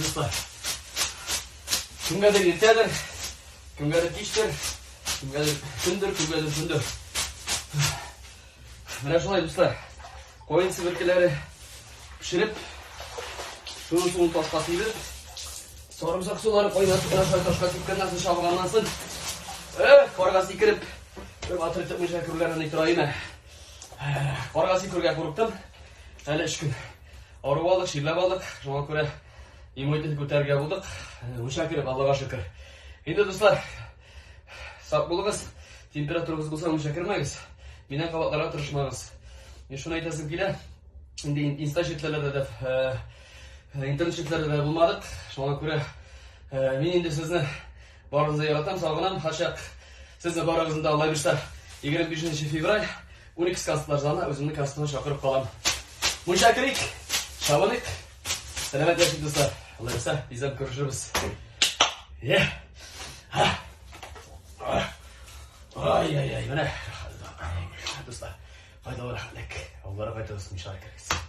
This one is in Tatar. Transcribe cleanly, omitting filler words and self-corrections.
дуслар. Кемгәдер иртәдер, кемгәдер кичтер, кемгәдер көндер, кемгәдер төндер. Менә шулай, дуслар. Каен себеркеләре пешереп, шуның суын ташка сибеп, сарымсак сулары кайнатып, менә шулай ташка сипкәннән соң, чабынганнан соң, карга сикереп, бер батыр итеп мунча керүләрен ни тора име. Карга сикерүгә курыктым. Әле өч көн авырып алдык, чирләп алдык. Шуңа күрә иммунитет күтәрергә булдык. Мунча кереп, Аллага шөкер. Инде, дуслар, сак булыгыз. Температурагыз булса, мунча кермәгез. Миннән кабатларга тырышмагыз. Мин шуны әйтәсем килә. Инде инста челтәрләрдә дә, интернет челтәрләрдә дә булмадык. Шуңа күрә мин инде сезне барыгызны яратам, сагынам. Һәрчак сезне барыгызны да Алла бирсә 25 февраль Уникс концертлар залына үземнең концертыма чакырып калам. Мунча керик, чабыныйк. Сәламәт яшик, дуслар. Алла бирсә, тиздән күрешербез. Е. Ай-ай-ай, менә. Дуслар, кайда рәхәтлек. Авылларга кайтыгыз, мунчага керегез.